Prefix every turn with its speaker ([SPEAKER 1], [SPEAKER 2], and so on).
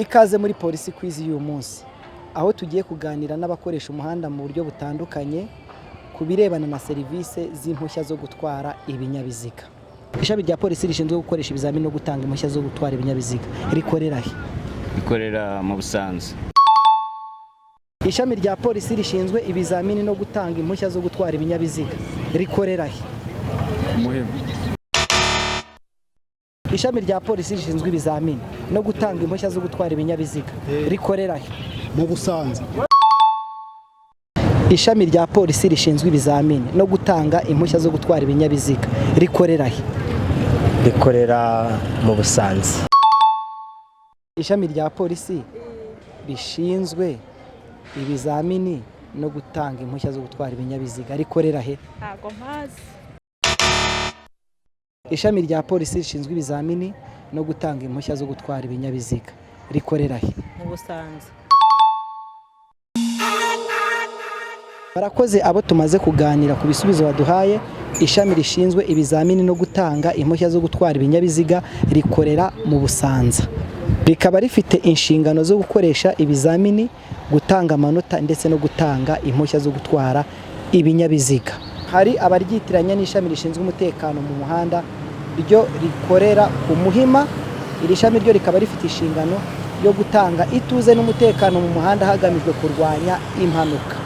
[SPEAKER 1] Ikaze muri Polisi Quiz y'uyu munsi, aho tugiye kuganira n'abakoresha umuhanda mu buryo butandukanye ku birebana na serivisi z'impushya zo gutwara ibinyabiziga. Ishami rya polisi rishinzwe gukoresha ibizamini no gutanga impushya zo gutwara ibinyabiziga rikorera he?
[SPEAKER 2] Rikorera mu Busanza.
[SPEAKER 1] Ishami rya polisi rishinzwe ibizamini no gutanga impushya zo gutwara ibinyabiziga rikorera he?
[SPEAKER 3] Muhima.
[SPEAKER 1] Ishami rya polisi rishinzwe ibizamini no gutanga impushya zo gutwara ibinyabiziga rikorera he?
[SPEAKER 4] Mu Busanza.
[SPEAKER 1] Ishami rya polisi rishinzwe ibizamini no gutanga impushya zo gutwara ibinyabiziga rikorera he?
[SPEAKER 5] Rikorera mu Busanza.
[SPEAKER 1] Ishami rya polisi rishinzwe ibizamini no gutanga impushya zo gutwara ibinyabiziga rikorera he?
[SPEAKER 6] Ntabwo mpazi.
[SPEAKER 1] Ishami rya polisi rishinzwe ibizamini no gutanga impushya zo gutwara ibinyabiziga rikorera he?
[SPEAKER 6] Mu Busanza.
[SPEAKER 1] Barakoze abo tumaze kuganira ku bisubizo baduhaye. Ishami rishinzwe ibizamini no gutanga impushya zo gutwara ibinyabiziga rikorera mu Busanza, rikaba rifite inshingano zo gukoresha ibizamini, gutanga amanota ndetse no gutanga impushya zo gutwara ibinyabiziga. Hari abaryitiranya n'ishami rishinzwe umutekano mu muhanda ryo rikorera ku Muhima. Iri shami ryo rikaba rifite inshingano yo gutanga ituze n'umutekano mu muhanda hagamijwe kurwanya impanuka.